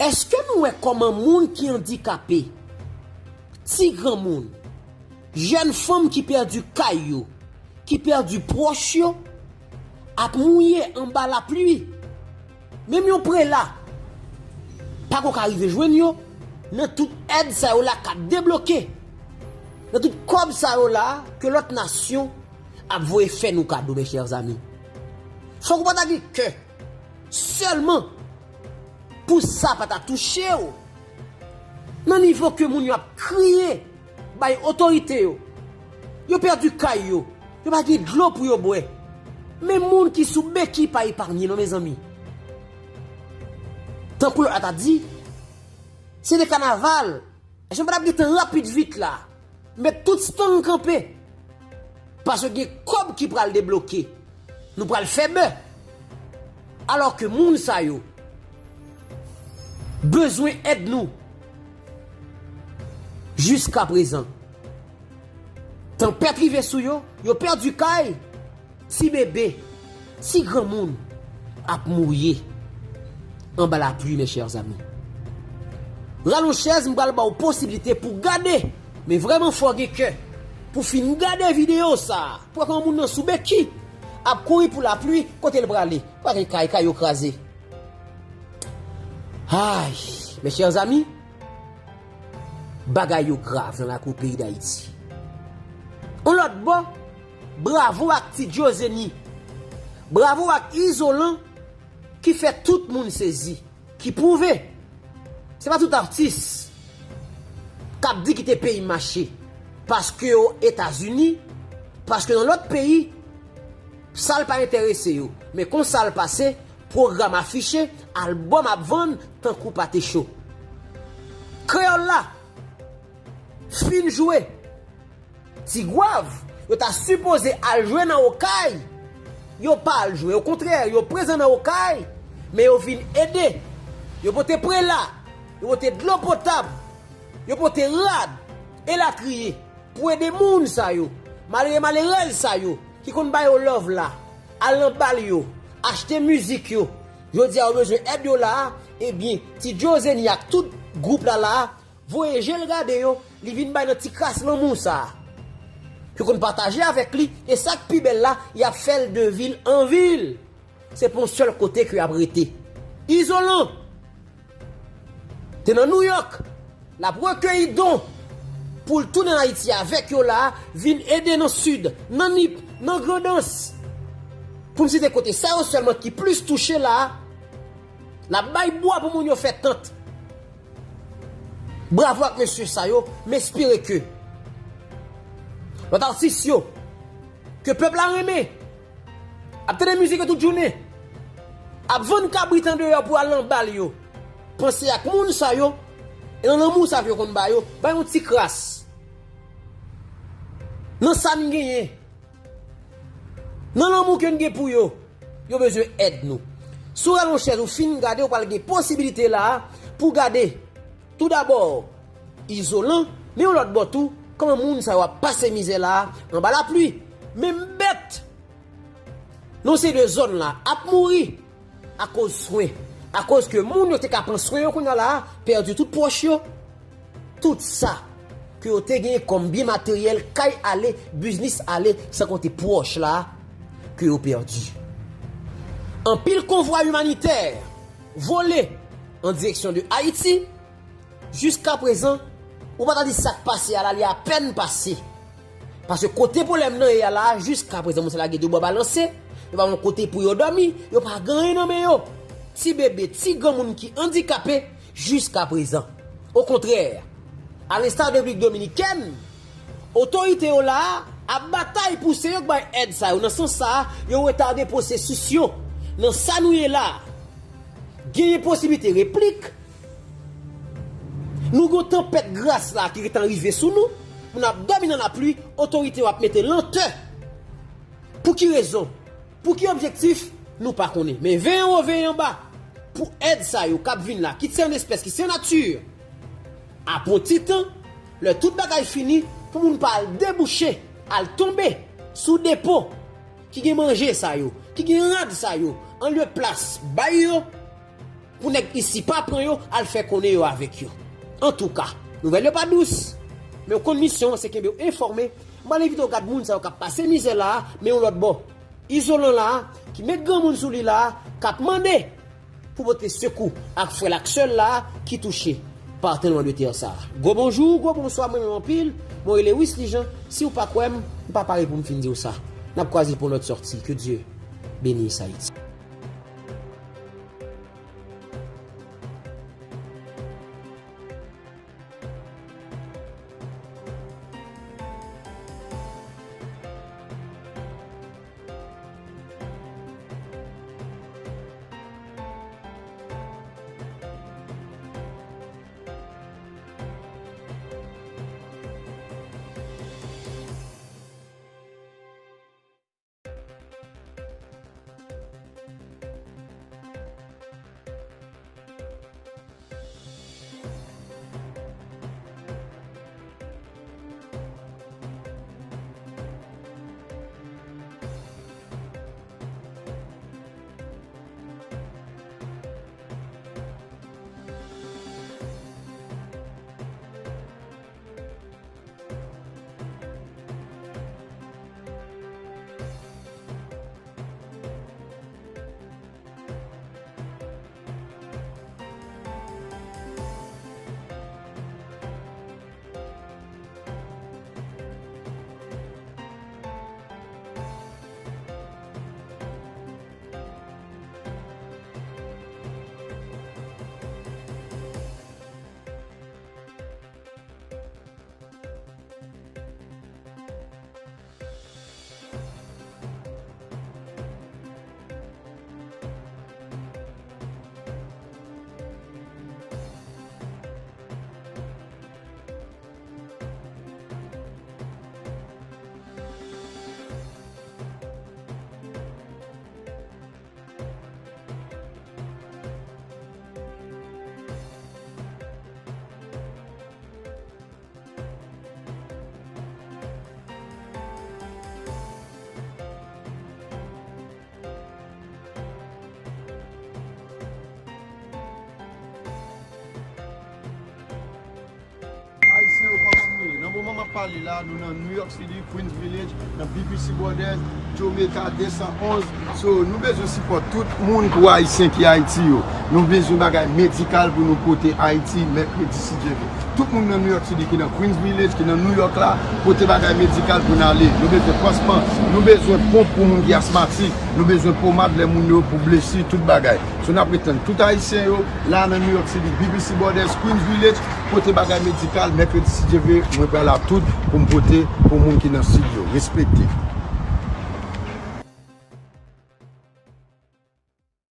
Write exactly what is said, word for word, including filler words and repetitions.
Èske nou wè kòman moun ki andikape, ti granmoun, jèn fanm ki pèdi kay yo, ki pèdi pwòch yo, ap mouye anba lapli? Menm yon prela pako ka rive jwenn yo nan tout èd sa yo la k ap debloke, nan tout kòb sa yo la ke lòt nasyon ap voye fè nou kado, mes chers amis. Fòk ou pa ta gen kè sèlman pou sa pa ta touche w. Nan nivo ke moun yo ap kriye bay otorite yo, yo pèdi kay yo, yo pa gen dlo pou yo bwè. Men moun ki sou beki pa epanye non, mezanmi. Tankou lòt la ta di, se de kanaval. Èske nou pa t ap gentan rapid vit la, met tout stang kanpe? Paske gen kòb ki pral debloke. Nou pral fè bè. Alò ke moun sa yo bezwen èd nou. Jiska prezan, tanpèt rive sou yo, yo pèdi kay, ti bebe, ti granmoun ap mouye anba lapli, mes chers amis. Rale yon chèz, m pral ba w posiblite pou gade, men vrèman fò w gen kè pou fin gade videyo sa a. Pou wè kòman moun nan sou beki ap kouri pou lapli, kote l prale? Pa gen kay, kay yo kraze. Ay, mes chers amis, bagay yo grav nan lakou peyi Dayiti. Yon lòt bò, bravo ak Ti Djo Zeni. Bravo ak Izolan ki fè tout moun sezi, ki pwouve se pa tout atis k ap di kite peyi mache paske yo Etazini, paske nan lòt peyi, sa l pa enterese yo. Men konsa l pase, pwogram afiche, albòm ap vann tankou pate cho. Kreyòl la fin jwe. Ti Gwav, yo ta sipoze al jwe nan Okay, yo pa al jwe. Okontrè, yo prezan nan Okay, men yo vin ede. Yo pote prela, yo pote dlo potab, yo pote rad, elatriye, pou ede moun sa yo, malere malerèz sa yo, ki konn ba yo love la, al nan bal yo, achte mizik yo. Jodi a, yo bezwen èd yo la a, ebyen, Ti Djo Zeni ak tout gwoup la la a, voye je l gade yo, li vin bay nan ti kras lanmou sa a. Yo konn pataje avèk li, e sa k pi bèl la, y ap fè l de vil an vil. Se pa yon sèl kote ke y ap rete. Izolan te nan Nouyòk, l ap rekeyi don pou l tounen Ayiti avèk yo la a, vin ede nan Sid, nan Nip, nan Grandans. Pou m site kote sa yo sèlman ki plis touche la a, l ap bay bwa pou moun yo fè tant. Bravo ak mesye sa yo, m espere ke lòt atis yo, ke pèp la renmen, ap tande mizik yo tout jounen, ap vann kabrit andeyò pou al nan bal yo, panse ak moun sa yo, e nan lanmou sa yo konn ba yo, bay yon ti kras. Nan sa n genyen, nan lanmou ke n gen pou yo, yo bezwen èd nou. Si w rale yon chèz ou fin gade, ou pral gen posiblite la a pou gade, toudabò, Izolan, men yon lòt bò tou, kòman moun sa yo ap pase mizè la a anba lapli. Menm bèt, nan seri de zòn la ap mouri akoz swen, akoz ke moun yo te ka pran swen yo kounye a la a pèdi tout pwòch yo. Tout sa ke yo te genyen kòm byen materyèl, kay ale, biznis ale, san konte pwòch la ke yo pèdi. Anpil konvwa imanitè vole an direksyon de Ayiti. Jiska prezan, ou pa ta di sa k pase a la, li apèn pase. Paske kote pwoblèm nan ye a la, jiska prezan, moun sa la gen de bò balanse, yo pa gen kote pou yo dòmi, yo pa gen anyen nan men yo. Ti bebe, ti granmoun ki andikape, jiska prezan. Okontrè, a lensta de Repiblik Dominikèn, otorite yo la a ap batay pou se yo k bay èd sa yo. Nan sans sa a, yo retade pwosesis yo. Nan sa nou ye la a, genyen posiblite replik. Nou gen yon tanpèt gras la ki gentan rive sou nou. Moun ap dòmi nan lapli, otorite yo ap mete lantè. Pou ki rezon? Pou ki objektif? Nou pa konnen. Men veye wo, veye anba pou èd sa yo k ap vin la, kit se an espès, kit se an nati. Apre yon ti tan, lè tout bagay fini, pou moun pa al debouche, al tonbe sou depo ki gen manje sa yo, ki gen rad sa yo, an lye plas bay yo, pou nèg isi pa pran yo al fè konnen yo avèk yo. Antouka, nouvèl yo pa dous, men w konn misyon an se kenbe w enfòme. M pral envite w gad moun sa yo k ap pase mizè la a, men yon lòt bò. Izolan la a, ki met granmoun sou li la a, k ap mande pou pote sekou ak frè l ak sè l la a ki touche pa tranblemanntè sa a. Gwo bonjou, gwo bonswa, mwen menm anpil, mwen rele Wisly Jean. Si w pa kwè m, m pa pare pou m fin di w sa. N ap kwaze pou yon lòt sòti. Que Dieu bénisse Haïti. Ayisyen yo, kòman nou ye? Nan moman m ap pale la, nou nan New York City, Queens Village, nan B B C Brothers, Jamaica de san onz. So, nou bezwen sipòt tout moun pou Ayisyen ki Ayiti yo. Nou bezwen bagay medikal pou nou pote Ayiti, mèkredi, si Dye vle. Tout moun nan New York City ki nan Queens Village, ki nan New York la, pote bagay medikal pou n ale. Nou bezwen pansman, nou bezwen ponp pou moun ki asmatik, nou bezwen pomad lè moun yo pou blesi, tout bagay. So, n ap ret tann tout Ayisyen yo, la nan New York City, B B C Brothers, Queens Village, pote bagay medikal, mèkredi, si Dye vle, mwen pral la tout pou m pote pou moun ki nan sid yo. Respekte.